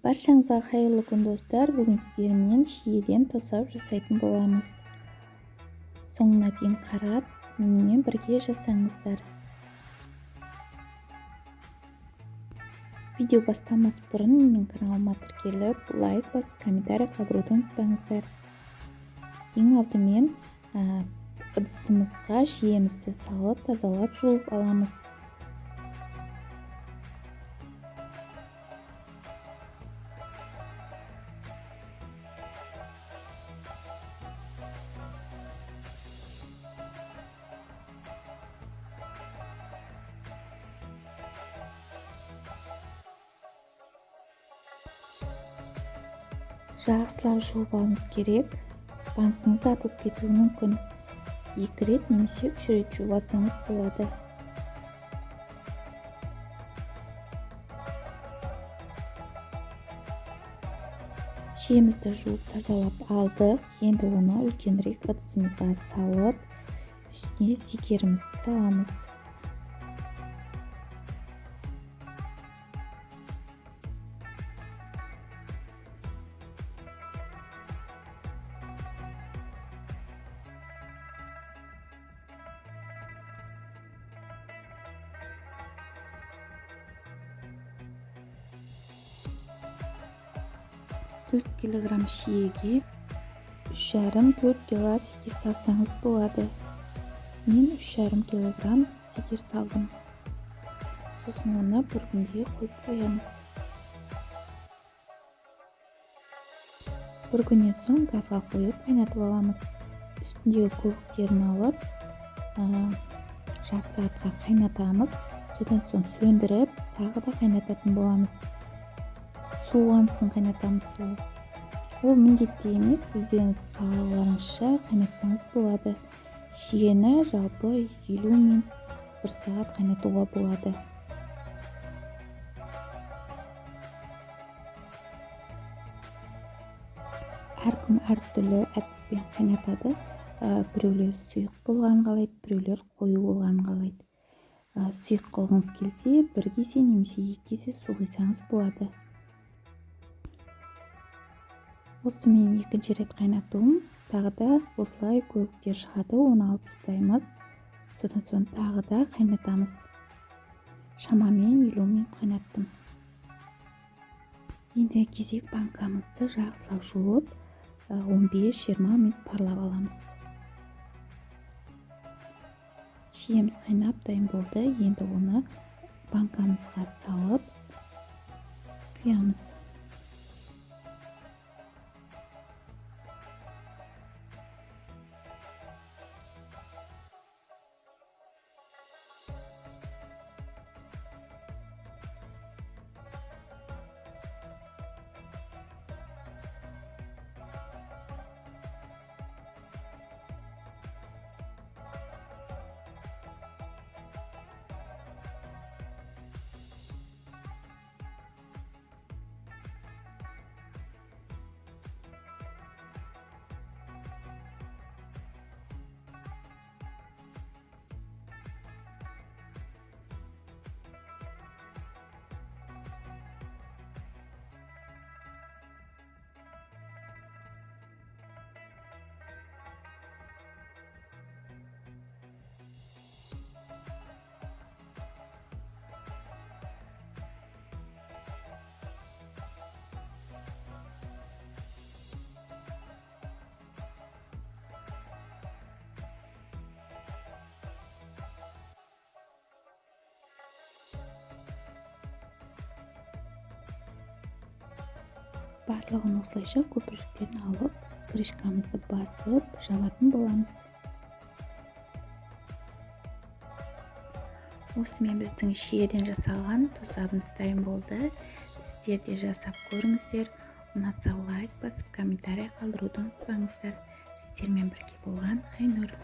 Баршаңызға қайырлы күн, достар! Бүгін сіздермен шиеден тосап жасайтын боламыз. Соңына дейін қарап, менімен бірге жасаңыздар. Видео бастамас бұрын менің каналыма тіркеліп, лайк басып, комментарий қалдыруды ұмытпаңыздар. Ең алдымен ыдысымызға шиемізді салып, тазалап жуып аламыз. Жақсылап жуып алуымыз керек. Банкіңіз атылып кетуі мүмкін. 2 рет немесе 3 рет жуып алсаңыз болады. Шиемізді жуып тазалап алдық. Енді оны үлкенірек ыдысымызға салып, үстіне зекерімізді саламыз. Төрт килограмм шиеге 3,5-4 кило зекер салсаңыз болады. Мен 3,5 килограмм зекер салдым. Сосын оны бір күнге қойып қоямыз. Бір күннен соң газға қойып қайнатып аламыз. Үстіндегі көбіктерін алып, жарты сағатқа қайнатамыз. Содан соң сөндіріп, тағы да қайнататын боламыз. Суғансын қайнатамыз. Ол міндетті емес, өздеріңіз қалауларыңызша қайнатсаңыз болады. Шиені жалпы 50 минут 1 сағат қайнатуға болады. Әркім әртүрлі әдіспен қайнатады. Біреулер сұйық болғанын қалайды, біреулер қою болғанын қалайды. Сұйық қылғыңыз келсе, 1 кесе немесе 2 кесе су құйсаңыз болады. Осы мен екінші рет қайнатуым, тағы да осылай көбіктер шығады, оны алып тастаймыз. Содан соң тағы да қайнатамыз. Шамамен 50 минут қайнаттым. Енді кезек банкамызды жақсылап жуып, 15-20 минут парлап аламыз. Шиеміз қайнап дайын болды. Енді оны банкамызға салып құямыз. Барлығын осылайша көпіршіктерін алып, крышкамызды басып, жабатын боламыз. Осымен біздің шиеден жасалған тосабымыз дайын болды. Сіздер де жасап көріңіздер. Ұнаса лайк басып, комментарий қалдыруды ұмытпаңыздар. Сіздермен бірге болған Айнұр.